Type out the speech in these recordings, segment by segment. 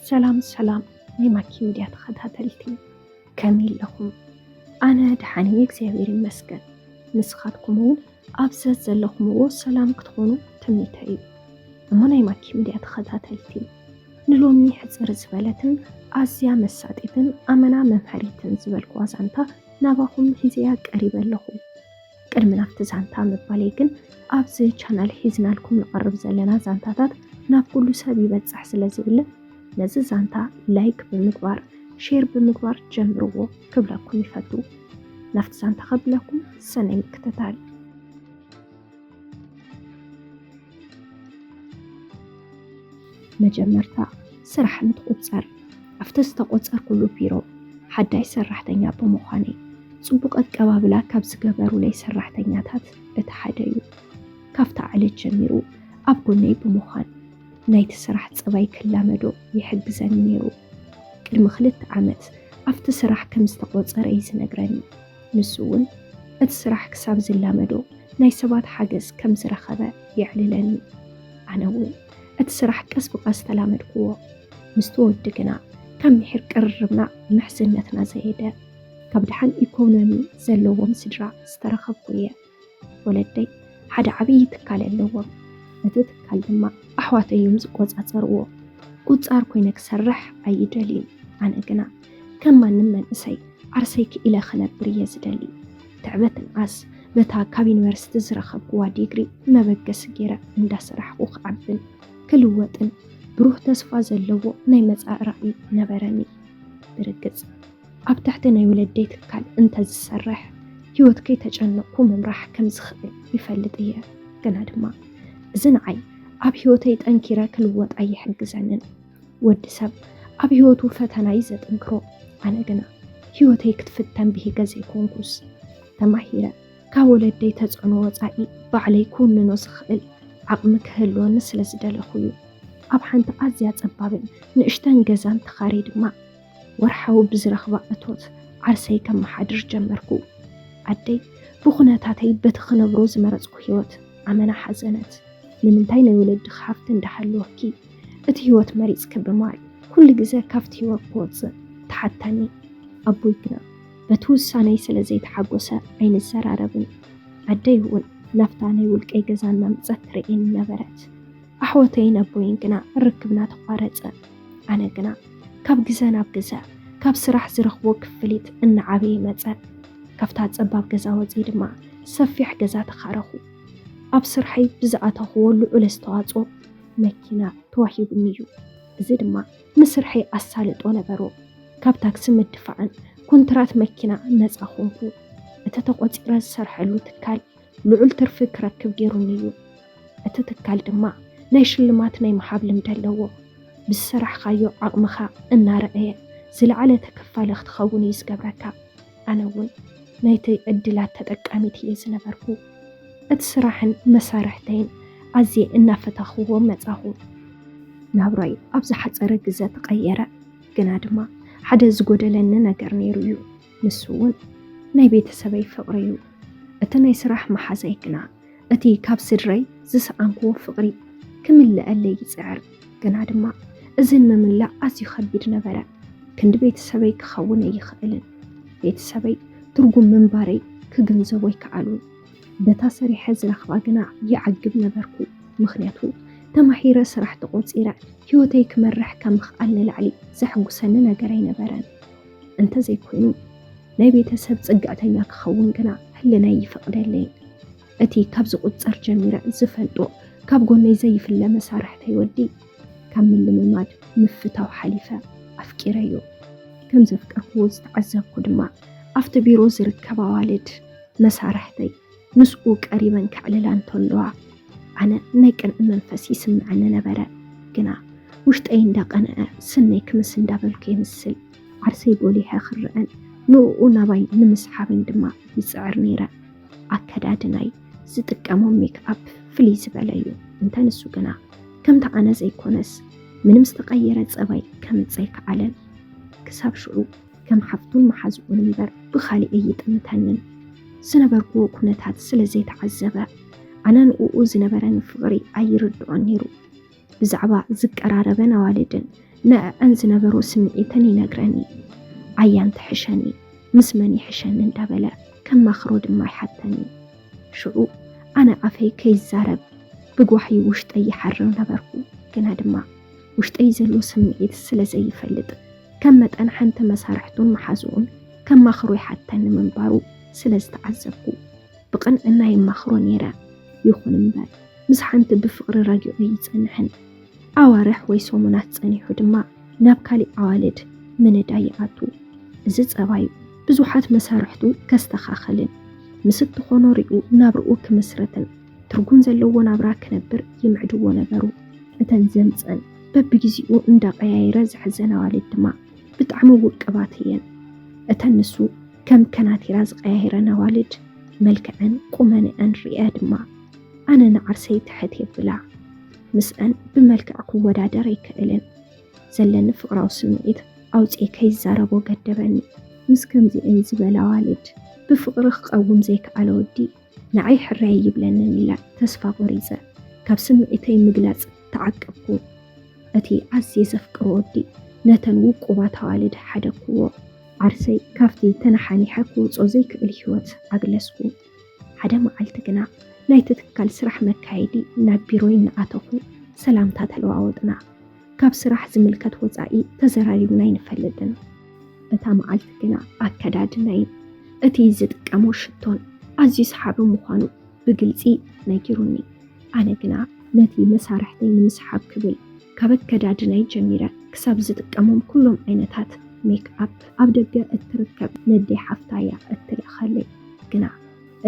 ሰላም ሰላም ናይ ማኪ ሚድያ ተኸታተልቲ፣ ከመይ ኣለኹም? ኣነ ደሓን እየ እግዚኣብሔር ይመስገን። ንስኻትኩም እውን ኣብ ዘት ዘለኹምዎ ሰላም ክትኾኑ ትምኒተይ እዩ። እሞ ናይ ማኪ ሚድያ ተኸታተልቲ፣ ንሎሚ ሕፅር ዝበለትን ኣዝያ መሳጢትን ኣመና መምሃሪትን ዝበልኩዋ ዛንታ ናባኹም ሒዘያ ቀሪበ ኣለኹ። ቅድሚ ናብቲ ዛንታ ምባለይ ግን፣ ኣብዚ ቻናል ሒዝናልኩም ንቐርብ ዘለና ዛንታታት ናብ ኩሉ ሰብ ይበጽሕ ስለ ዝብል፣ ነዚ ዛንታ ላይክ ብምግባር፣ ሼር ብምግባር ጀምርዎ ክብለኩም ይፈቱ። ናብቲ ዛንታ ከብለኩም ሰናይ ምክትታል። መጀመርታ ስራሕ እንትቑጸር፣ ኣብቲ ዝተቖጸርኩሉ ቢሮ ሓዳሽ ሰራሕተኛ ብምዃነይ፣ ጽቡቕ ኣቀባብላ ካብ ዝገበሩለይ ሰራሕተኛታት እቲ ሓደ እዩ። ካብታ ዕለት ጀሚሩ ኣብ ጎነይ ብምዃን ናይቲ ስራሕ ጸባይ ክላመዶ ይሕግዘኒ ነይሩ። ቅድሚ ክልተ ዓመት ኣብቲ ስራሕ ከም ዝተቖጸረ እዩ ዝነግረኒ። ንሱ እውን እቲ ስራሕ ክሳብ ዝላመዶ ናይ ሰባት ሓገዝ ከም ዝረኸበ የዕልለኒ። ኣነ እውን እቲ ስራሕ ቀስ ብቐስ ተላመድክዎ። ምስቲ ወዲ ግና ካብ ምሒር ቅርርብና ምሕዝነትና ዘየደ። ካብ ደሓን ኢኮኖሚ ዘለዎም ስድራ ዝተረኸብኩ እየ። ወለደይ ሓደ ዓብዪ ትካል ኣለዎም። እቲ ትካል ድማ ኣሕዋተይ እዮም ዝቆጻጸርዎ። ቁጻር ኮይነ ክሰርሕ ኣይደልይን። ኣነ ግና ከም ማንም መንእሰይ ዓርሰይ ክኢለ ክነብር እየ ዝደሊ። ትዕበት ንኣስ በታ ካብ ዩኒቨርሲቲ ዝረኸብክዋ ዲግሪ መበገሲ ገይረ እንዳሰራሕኩ ክዓብን ክልወጥን ብሩህ ተስፋ ዘለዎ ናይ መጻኢ ራእይ ነበረኒ። ብርግጽ ኣብ ትሕቲ ናይ ወለደይ ትካል እንተዝሰርሕ፣ ህይወት ከይተጨነቕኩ ምምራሕ ከም ዝኽእል ይፈልጥ እየ። ግና ድማ እዚ ንዓይ ኣብ ህይወተይ ጠንኪረ ክልወጥ ኣይሕግዘንን። ወዲ ሰብ ኣብ ህይወቱ ፈተና እዩ ዘጥንክሮ። ኣነ ግና ህይወተይ ክትፍተን ብሂገ ዘይኮንኩስ፣ ተማሂረ ካብ ወለደይ ተጽዕኖ ወጻኢ ባዕለይ ክውንኖ ዝኽእል ዓቕሚ ክህልወኒ ስለ ዝደለኹ እዩ። ኣብ ሓንቲ ኣዝያ ጸባብን ንእሽተን ገዛን ተኻረይ ድማ ወርሓዊ ብዝረኽባ እቶት ዓርሰይ ከመሓድር ጀመርኩ። ኣደይ ብኹነታተይ በቲ ክነብሮ ዝመረጽኩ ህይወት ኣመና ሓዘነት። ንምንታይ ናይ ወለድኺ ሃፍቲ እንዳሃለወኪ እቲ ህይወት መሪጽኪ ብምባል ኩሉ ግዘ ካብቲ ህይወት ክወጽእ ትሓተኒ። ኣቦይ ግና በቲ ውሳነይ ስለ ዘይተሓጎሰ ኣይንዘራረብን። ኣደይ እውን ናብታ ናይ ውልቀይ ገዛ እናምጸት ትርእየኒ ነበረት። ኣሕዋተይን ኣቦይን ግና ርክብና ተቋረጸ። ኣነ ግና ካብ ግዘ ናብ ግዘ ካብ ስራሕ ዝረኽቦ ክፍሊት እናዓበየ መጸ። ካብታ ጸባብ ገዛ ወጺ ድማ ሰፊሕ ገዛ ተኻረኹ። ኣብ ስርሐይ ብዝኣተኽዎ ልዑል ኣስተዋጽኦ መኪና ተዋሂቡኒ እዩ። እዚ ድማ ንስርሐይ ኣሳልጦ ነበሮ። ካብ ታክሲ ምድፋዕን ኮንትራት መኪና ነጻ ኾንኩ። እቲ ተቖጺረ ዝሰርሐሉ ትካል ልዑል ትርፊ ክረክብ ገይሩኒ እዩ። እቲ ትካል ድማ ናይ ሽልማት ናይ ምሃብ ልምዲ ኣለዎ። ብዝሰራሕኻዮ ዓቕምኻ እናረኣየ ዝለዓለ ተከፋሊ ክትኸውን እዩ ዝገብረካ። ኣነ እውን ናይቲ ዕድላት ተጠቃሚት እየ ዝነበርኩ። እቲ ስራሕን መሳርሕተይን ኣዝየ እናፈተኽዎ መጻኹ። ናብራይ ኣብ ዝሓጸረ ግዘ ተቐየረ። ግና ድማ ሓደ ዝጎደለኒ ነገር ነይሩ እዩ። ንሱ እውን ናይ ቤተሰበይ ፍቕሪ እዩ። እቲ ናይ ስራሕ መሓዛይ ግና እቲ ካብ ስድረይ ዝሰኣንክዎ ፍቕሪ ክምልኣለይ ይጽዕር። ግና ድማ እዚ ንምምላእ ኣዝዩ ከቢድ ነበረ። ክንዲ ቤተሰበይ ክኸውን ኣይኽእልን። ቤተሰበይ ትርጉም ምንባረይ ክግንዘቡ ኣይከኣሉን። በታ ሰሪሐ ዝረኽባ ግና ይዓግብ ነበርኩ። ምኽንያቱ ተማሂረ ስራሕ ተቖጺረ ህይወተይ ክመርሕ ካብ ምኽኣል ንላዕሊ ዘሐጉሰኒ ነገር ኣይነበረን። እንተዘይኮይኑ ናይ ቤተሰብ ጽግዕተኛ ክኸውን ግና ህልናይ ይፈቕደለይ። እቲ ካብ ዝቑጸር ጀሚረ ዝፈልጦ ካብ ጎነይ ዘይፍለ መሳርሕተይ ወዲ ካብ ምልምማድ ምፍታው ሓሊፈ ኣፍቂረዮ። ከም ዘፍቀርክዎ ዝተዓዘብኩ ድማ ኣብቲ ቢሮ ዝርከብ ኣዋልድ መሳርሕተይ ምስኡ ቀሪበን ከዕልላ እንተለዋ ኣነ ናይ ቅንኢ መንፈስ ይስምዐኒ ነበረ። ግና ውሽጠይ እንዳቐንአ ስነይ ክምስ እንዳበልኩ የምስል። ዓርሰይ ጎሊሐ ክረአን ንእኡ ናባይ ንምስሓብን ድማ ይጽዕር ነይረ። ኣከዳድናይ ዝጥቀሞ ሜክኣፕ ፍልይ ዝበለ እዩ። እንተ ንሱ ግና ከምቲ ኣነ ዘይኮነስ ምንም ዝተቐየረ ጸባይ ከምጽእ ኣይከኣለን። ክሳብ ሽዑ ከም ሓፍቱን መሓዝኡን እምበር ብኻልእ ኣይጥምተንን። ዝነበርክዎ ኩነታት ስለ ዘይተዓዘበ ኣነ ንእኡ ዝነበረኒ ፍቕሪ ኣይርድኦን ነይሩ። ብዛዕባ ዝቀራረበን ኣዋልድን ንዕዐን ዝነበሮ ስምዒተን ይነግረኒ። ኣያን ትሕሸኒ፣ ምስ መን ይሕሸኒ እንዳበለ ከማኽሮ ድማ ይሓተኒ። ሽዑ ኣነ ኣፈይ ከይዛረብ ብጓሂ ውሽጠይ ይሓርር ነበርኩ። ግና ድማ ውሽጠይ ዘሎ ስምዒት ስለ ዘይፈልጥ፣ ከም መጠን ሓንቲ መሳርሕቱን መሓዝኡን ከማኽሮ ይሓተኒ ምንባሩ ስለ ዝተዓዘብኩ፣ ብቕንዕና የማኽሮ ነይረ። ይኹን እምበር፣ ምስ ሓንቲ ብፍቕሪ ረጊዑ ኣይጸንሕን። ኣዋርሕ ወይ ሰሙናት ጸኒሑ ድማ ናብ ካሊእ ኣዋልድ ምንዳይ ይኣቱ። እዚ ጸባዩ ብዙሓት መሳርሕቱ ከስተኻኽልን ምስ እትኾኖ ሪኡ ናብርኡ ክምስርትን ትርጉም ዘለዎ ናብራ ክነብር ይምዕድዎ ነበሩ። እተን ዘምጸን በብግዜኡ እንዳቐያየረ ዝሕዘን ኣዋልድ ድማ ብጣዕሚ ውቅባት እየን። እተን ንሱ ከም ከናቲራ ዝቀያየረን ኣዋልድ፣ መልክዐን ቁመንአን ሪአ ድማ ኣነ ንዓርሰይ ትሕት የብላ። ምስአን ብመልክዕ ክወዳደር ኣይክእልን። ዘለኒ ፍቕራዊ ስምዒት ኣውፅኤ ከይዛረቦ ገደበኒ። ምስ ከምዚአን ዝበላ ኣዋልድ ብፍቕሪ ክቐውም ዘይከኣለ ወዲ ንዓይ ሕራይ ይብለንን ኢላ ተስፋ ቆሪፀ ካብ ስምዒተይ ምግላፅ ተዓቀብኩ። እቲ ኣዝየ ዘፍቅሮ ወዲ ነተን ውቁባት ኣዋልድ ሓደግክዎ። ዓርሰይ ካብቲ ተነሓኒሐ ክወጾ ዘይክእል ህይወት ኣግለስኩ። ሓደ መዓልቲ ግና ናይቲ ትካል ስራሕ መካየዲ ናብ ቢሮይ እናኣተኹ ሰላምታ ተለዋወጥና። ካብ ስራሕ ዝምልከት ወጻኢ ተዘራሪብና ኣይንፈልጥን። እታ መዓልቲ ግና ኣከዳድናይን እቲ ዝጥቀሞ ሽቶን ኣዝዩ ሰሓቢ ምዃኑ ብግልጺ ነጊሩኒ። ኣነ ግና ነቲ መሳርሕተይ ንምስሓብ ክብል ካብ ኣከዳድናይ ጀሚረ ክሳብ ዝጥቀሞም ኩሎም ዓይነታት ሜክ ኣፕ ኣብ ደገ እትርከብ ነደይ ሓፍታ እያ እትልእኸለይ። ግና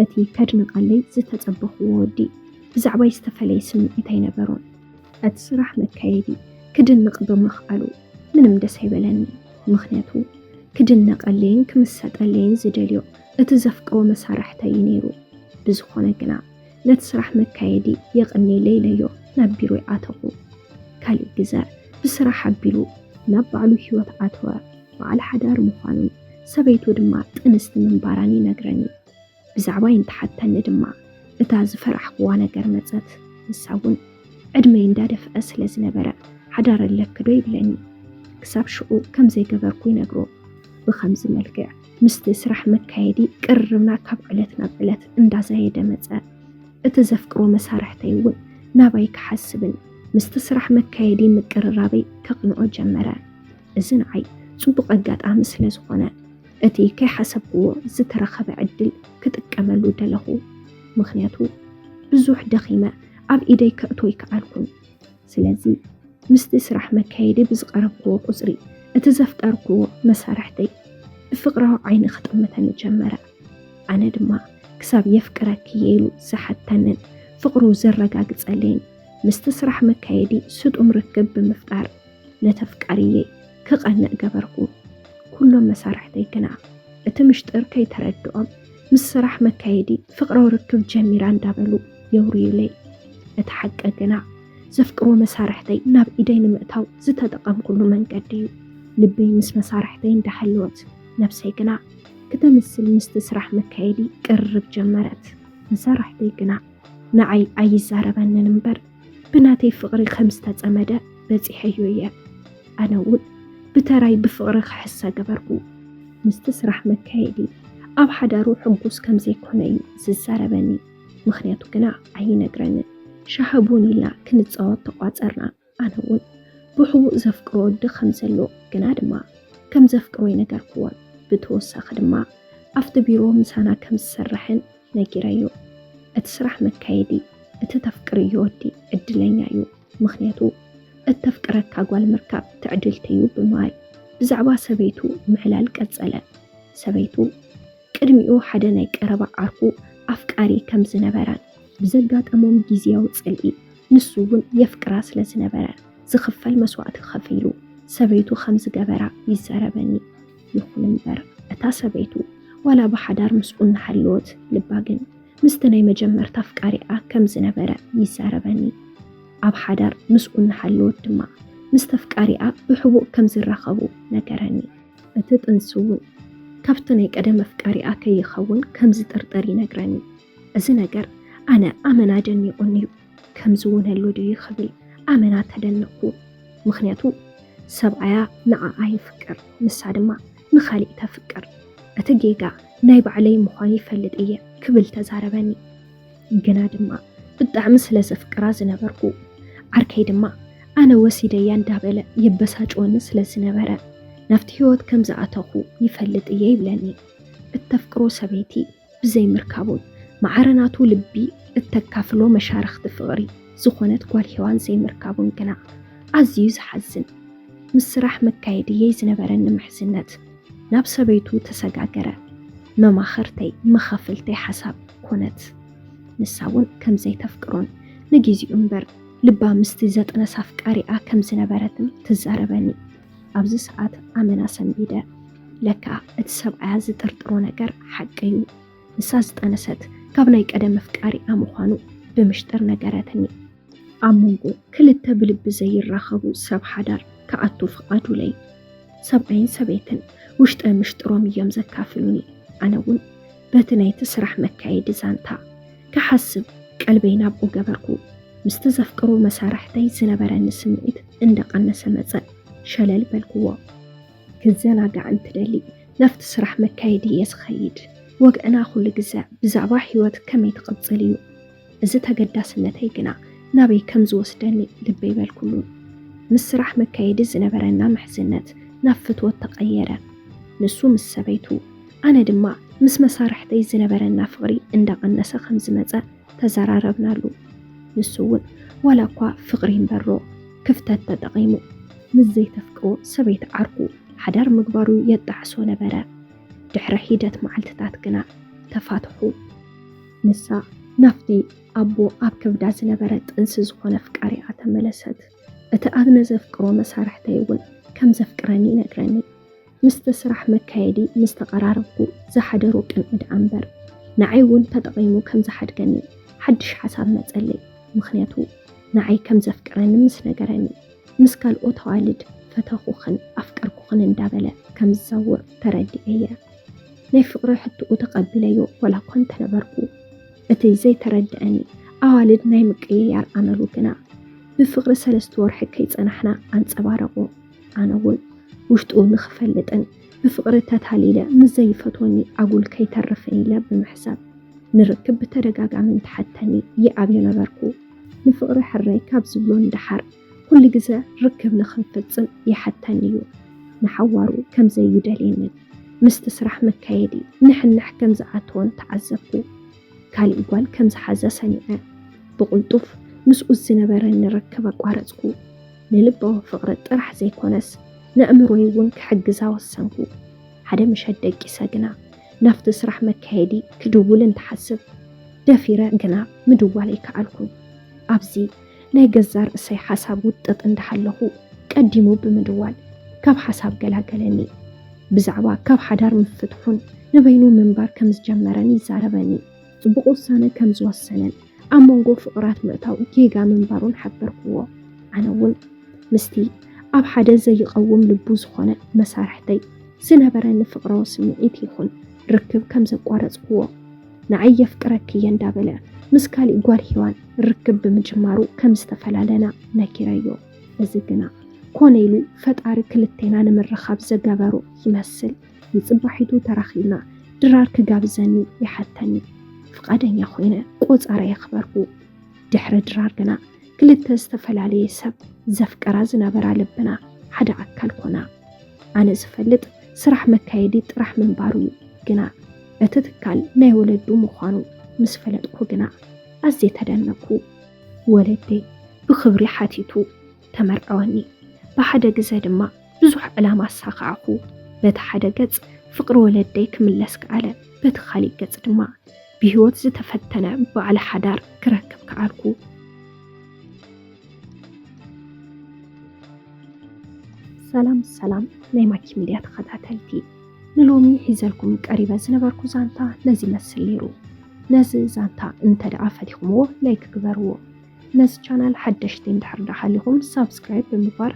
እቲ ከድንቐለይ ዝተጸበኽዎ ወዲ ብዛዕባይ ዝተፈለየ ስምዒት ኣይነበሮን። እቲ ስራሕ መካየዲ ክድንቕ ብምኽኣሉ ምንም ደስ ኣይበለኒ። ምኽንያቱ ክድነቐለይን ክምሰጠለይን ዝደልዮ እቲ ዘፍቅሮ መሳርሕተይ እዩ ነይሩ። ብዝኾነ ግና ነቲ ስራሕ መካየዲ የቐንየለይ ኢለዮ ናብ ቢሮይ ኣተኹ። ካሊእ ግዘ ብስራሕ ኣቢሉ ናብ ባዕሉ ህይወት ኣተወ። በዓል ሓዳር ምዃኑን ሰበይቱ ድማ ጥንስቲ ምንባራን ይነግረኒ። ብዛዕባይ እንትሓተኒ ድማ እታ ዝፈራሕክዋ ነገር መጸት። ንሳ እውን ዕድመይ እንዳደፍአ ስለ ዝነበረ ሓዳር ኣለኪ ዶ ይብለኒ። ክሳብ ሽዑ ከም ዘይገበርኩ ይነግሮ። ብኸምዚ መልክዕ ምስቲ ስራሕ መካየዲ ቅርርብና ካብ ዕለት ናብ ዕለት እንዳዛየደ መጸ። እቲ ዘፍቅሮ መሳርሕተይ እውን ናባይ ክሓስብን ምስቲ ስራሕ መካየዲ ምቅርራበይ ከቕንኦ ጀመረ። እዚ ንዓይ ጽቡቕ ኣጋጣሚ ስለ ዝኾነ፣ እቲ ከይሓሰብክዎ ዝተረኸበ ዕድል ክጥቀመሉ ደለኹ። ምኽንያቱ ብዙሕ ደኺመ ኣብ ኢደይ ከእቶ ኣይከኣልኩን። ስለዚ ምስቲ ስራሕ መካየዲ ብዝቐረብክዎ ቁጽሪ፣ እቲ ዘፍቀርክዎ መሳርሕተይ ብፍቕራዊ ዓይኒ ክጥምተኒ ጀመረ። ኣነ ድማ ክሳብ የፍቅረኪ እየ ኢሉ ዝሓተንን ፍቕሩ ዘረጋግጸለይን ምስቲ ስራሕ መካየዲ ስጡም ርክብ ብምፍጣር ነቲ ኣፍቃሪየይ ክቐንእ ገበርኩ። ኩሎም መሳርሕተይ ግና እቲ ምሽጥር ከይተረድኦም ምስ ስራሕ መካየዲ ፍቕራዊ ርክብ ጀሚራ እንዳበሉ የውርዩለይ። እቲ ሓቂ ግና ዘፍቅሮ መሳርሕተይ ናብ ኢደይ ንምእታው ዝተጠቐምኩሉ መንገዲ እዩ። ልበይ ምስ መሳርሕተይ እንዳሃለወት ነብሰይ ግና ክተምስል ምስቲ ስራሕ መካየዲ ቅርርብ ጀመረት። መሳርሕተይ ግና ንዓይ ኣይዛረበንን እምበር ብናተይ ፍቕሪ ከም ዝተጸመደ በጺሐዮ እየ። ኣነ እውን ብተራይ ብፍቕሪ ክሕሰ ገበርኩ። ምስቲ ስራሕ መካየዲ ኣብ ሓዳሩ ሕጉስ ከም ዘይኮነ እዩ ዝዛረበኒ። ምኽንያቱ ግና ኣይነግረንን። ሻሂ ቡን ኢልና ክንጻወት ተቋጸርና። ኣነ እውን ብሕቡእ ዘፍቅሮ ወዲ ከም ዘሎ ግና ድማ ከም ዘፍቅሮ ይነገርክዎን ብተወሳኺ ድማ ኣብቲ ቢሮ ምሳና ከም ዝሰርሕን ነጊረዮ። እቲ ስራሕ መካየዲ እቲ ተፍቅርዮ ወዲ ዕድለኛ እዩ። ምኽንያቱ እተፍቅረካ ጓል ምርካብ ትዕድልቲ እዩ ብምባል ብዛዕባ ሰበይቱ ምዕላል ቀጸለ። ሰበይቱ ቅድሚኡ ሓደ ናይ ቀረባ ዓርኩ ኣፍቃሪ ከም ዝነበረን ብዘጋጠሞም ግዝያዊ ጽልኢ ንሱ እውን የፍቅራ ስለ ዝነበረ ዝኽፈል መስዋእቲ ከፊሉ ሰበይቱ ከም ዝገበራ ይዛረበኒ። ይኹን እምበር እታ ሰበይቱ ዋላ ብሓዳር ምስኡ እናሃለወት ልባ ግን ምስቲ ናይ መጀመርታ ኣፍቃሪኣ ከም ዝነበረ ይዛረበኒ። ኣብ ሓዳር ምስኡ እናሃለወት ድማ ምስቲ ኣፍቃሪኣ ብሕቡእ ከም ዝራኸቡ ነገረኒ። እቲ ጥንሲ እውን ካብቲ ናይ ቀደም ኣፍቃሪኣ ከይኸውን ከም ዝጥርጥር ይነግረኒ። እዚ ነገር ኣነ ኣመና ደኒቑኒ እዩ። ከምዚ እውን ኣሎ ድዩ ክብል ኣመና ተደነቕኩ። ምኽንያቱ ሰብኣያ ንዓኣ የፍቅር፣ ንሳ ድማ ንኻሊእ ተፍቅር። እቲ ጌጋ ናይ ባዕለይ ምዃኑ ይፈልጥ እየ ክብል ተዛረበኒ። ግና ድማ ብጣዕሚ ስለ ዘፍቅራ ዝነበርኩ፣ ዓርከይ ድማ ኣነ ወሲደያ እንዳበለ የበሳጭወኒ ስለ ዝነበረ፣ ናብቲ ህይወት ከም ዝኣተኹ ይፈልጥ እየ ይብለኒ። እተፍቅሮ ሰበይቲ ብዘይምርካቡን ማዕረ ናቱ ልቢ እተካፍሎ መሻርኽቲ ፍቕሪ ዝኾነት ጓል ሄዋን ዘይምርካቡን ግና ኣዝዩ ዝሓዝን። ምስ ስራሕ መካየድየይ ዝነበረኒ ምሕዝነት ናብ ሰበይቱ ተሰጋገረ። መማኸርተይ መኻፍልተይ ሓሳብ ኮነት። ንሳ እውን ከም ዘይተፍቅሮን ንጊዜኡ እምበር ልባ ምስቲ ዘጥነሳ ኣፍቃሪኣ ከም ዝነበረትን ትዛረበኒ። ኣብዚ ሰዓት ኣመና ሰንቢደ። ለካ እቲ ሰብኣያ ዝጥርጥሮ ነገር ሓቂ እዩ። ንሳ ዝጠነሰት ካብ ናይ ቀደም ኣፍቃሪኣ ምዃኑ ብምሽጥር ነገረትኒ። ኣብ መንጎ ክልተ ብልቢ ዘይራኸቡ ሰብ ሓዳር ክኣቱ ፍቓዱለይ። ሰብኣይን ሰበይትን ውሽጠ ምሽጥሮም እዮም ዘካፍሉኒ። ኣነ እውን በቲ ናይቲ ስራሕ መካየዲ ዛንታ ክሓስብ ቀልበይ ናብኡ ገበርኩ። ምስቲ ዘፍቅሮ መሳርሕተይ ዝነበረኒ ስምዒት እንዳቐነሰ መጸ። ሸለል በልክዎ። ክዘናጋዕ እንትደሊ ናብቲ ስራሕ መካየዲ እየ ዝኸይድ። ወግዕና ኩሉ ግዘ ብዛዕባ ህይወት ከመይ ትቕጽል እዩ። እዚ ተገዳስነተይ ግና ናበይ ከም ዝወስደኒ ልበይ በልኩሉን። ምስ ስራሕ መካየዲ ዝነበረና ምሕዝነት ናብ ፍትወት ተቐየረ። ንሱ ምስ ሰበይቱ፣ ኣነ ድማ ምስ መሳርሕተይ ዝነበረና ፍቕሪ እንዳቐነሰ ከም ዝመጸ ተዘራረብናሉ። ንሱ እውን ዋላ እኳ ፍቕሪ እምበሮ ክፍተት ተጠቒሙ ምስ ዘይተፍቅሮ ሰበይቲ ዓርኩ ሓዳር ምግባሩ የጣዕሶ ነበረ። ድሕሪ ሒደት መዓልትታት ግና ተፋትሑ። ንሳ ናብቲ ኣቦ ኣብ ከብዳ ዝነበረ ጥንሲ ዝኾነ ኣፍቃሪኣ ተመለሰት። እቲ ኣነ ዘፍቅሮ መሳርሕተይ እውን ከም ዘፍቅረኒ ይነግረኒ። ምስቲ ስራሕ መካየዲ ምስ ተቐራረብኩ ዝሓደሮ ቅንኢ ደኣ እምበር፣ ንዓይ እውን ተጠቒሙ ከም ዝሓድገኒ ሓድሽ ሓሳብ መጸለይ። ምኽንያቱ ንዓይ ከም ዘፍቅረኒ ምስ ነገረኒ፣ ምስ ካልኦት ኣዋልድ ፈተኹኽን ኣፍቀርኩኽን እንዳበለ ከም ዝዘውር ተረዲኤ እየ። ናይ ፍቕሪ ሕቶኡ ተቐቢለዮ ዋላ እኳ እንተነበርኩ፣ እቲ ዘይተረድኣኒ ኣዋልድ ናይ ምቅይያር ኣመሉ ግና ብፍቕሪ ሰለስተ ወርሒ ከይጸናሕና ኣንጸባረቑ። ኣነ እውን ውሽጡ ንኽፈልጥን ብፍቕሪ ተታሊለ ምስ ዘይፈትወኒ ኣጉል ከይተርፍን ኢለ ብምሕሳብ ንርክብ ብተደጋጋሚ እንትሓተኒ ይኣብዮ ነበርኩ። ንፍቕሪ ሕራይ ካብ ዝብሎ ንደሓር ኩሉ ግዘ ርክብ ንኽንፍጽም ይሓተኒ እዩ። ንሓዋሩ ከም ዘዩደልየንን ምስቲ ስራሕ መካየዲ ንሕንሕ ከም ዝኣተወን ተዓዘብኩ። ካሊእ ጓል ከም ዝሓዘ ሰሚዐ ብቕልጡፍ ምስኡ ዝነበረኒ ርክብ ኣቋረጽኩ። ንልባዊ ፍቕሪ ጥራሕ ዘይኮነስ ንኣእምሮይ እውን ክሕግዛ ወሰንኩ። ሓደ ምሸት ደቂሰ ግና ናብቲ ስራሕ መካየዲ ክድውል እንትሓስብ ደፊረ ግና ምድዋል ኣይከኣልኩን። ኣብዚ ናይ ገዛ ርእሰይ ሓሳብ ውጥጥ እንዳሃለኹ ቀዲሙ ብምድዋል ካብ ሓሳብ ገላገለኒ። ብዛዕባ ካብ ሓዳር ምፍትሑን ንበይኑ ምንባር ከም ዝጀመረን ይዛረበኒ። ጽቡቕ ውሳነ ከም ዝወሰነን ኣብ መንጎ ፍቕራት ምእታው ጌጋ ምንባሩን ሓበርክዎ። ኣነ እውን ምስቲ ኣብ ሓደ ዘይቐውም ልቡ ዝኾነ መሳርሕተይ ዝነበረኒ ፍቕራዊ ስምዒት ይኹን ርክብ ከም ዘቋረጽክዎ፣ ንዓይ የፍቅረኪ እየ እንዳበለ ምስ ካሊእ ጓል ሄዋን ርክብ ብምጅማሩ ከም ዝተፈላለና ነጊረዮ። እዚ ግና ኮነ ኢሉ ፈጣሪ ክልቴና ንምርኻብ ዘገበሮ ይመስል። ንጽባሒቱ ተራኺብና ድራር ክጋብዘኒ ይሓተኒ። ፍቓደኛ ኮይነ ቆጸራ የኽበርኩ። ድሕሪ ድራር ግና ክልተ ዝተፈላለየ ሰብ ዘፍቀራ ዝነበራ ልብና ሓደ ኣካል ኮና። ኣነ ዝፈልጥ ስራሕ መካየዲ ጥራሕ ምንባሩ እዩ። ግና እቲ ትካል ናይ ወለዱ ምዃኑ ምስ ፈለጥኩ ግና ኣዝየ ተደነቅኩ። ወለደይ ብኽብሪ ሓቲቱ ተመርዐወኒ። ብሓደ ግዘ ድማ ብዙሕ ዕላማ ኣሳኻዕኹ። በቲ ሓደ ገጽ ፍቕሪ ወለደይ ክምለስ ከኣለ፣ በቲ ካሊእ ገጽ ድማ ብህይወት ዝተፈተነ በዓል ሓዳር ክረክብ ከኣልኩ። ሰላም ሰላም ናይ ማኪ ሚድያ ተኸታተልቲ፣ ንሎሚ ሒዘልኩም ቀሪበ ዝነበርኩ ዛንታ ነዚ ይመስል ነይሩ። ነዚ ዛንታ እንተ ደኣ ፈቲኹምዎ ላይክ ግበርዎ። ነዚ ቻናል ሓደሽቲ እንድሕር ደኣ ሃሊኹም ሳብስክራይብ ብምግባር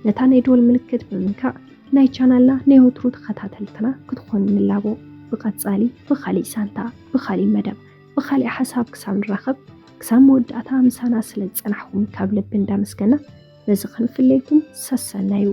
ነታ ናይ ደወል ምልክት ብምንካእ ናይ ቻናልና ናይ ወትሩ ተኸታተልትና ክትኾኑ ንላቦ። ብቐጻሊ ብኻሊእ ዛንታ፣ ብኻሊእ መደብ፣ ብኻሊእ ሓሳብ ክሳብ ንራኸብ፣ ክሳብ መወዳእታ ምሳና ስለ ዝጸናሕኩም ካብ ልቢ እንዳመስገና፣ በዚ ክንፍለየኩም ሰሰናዩ።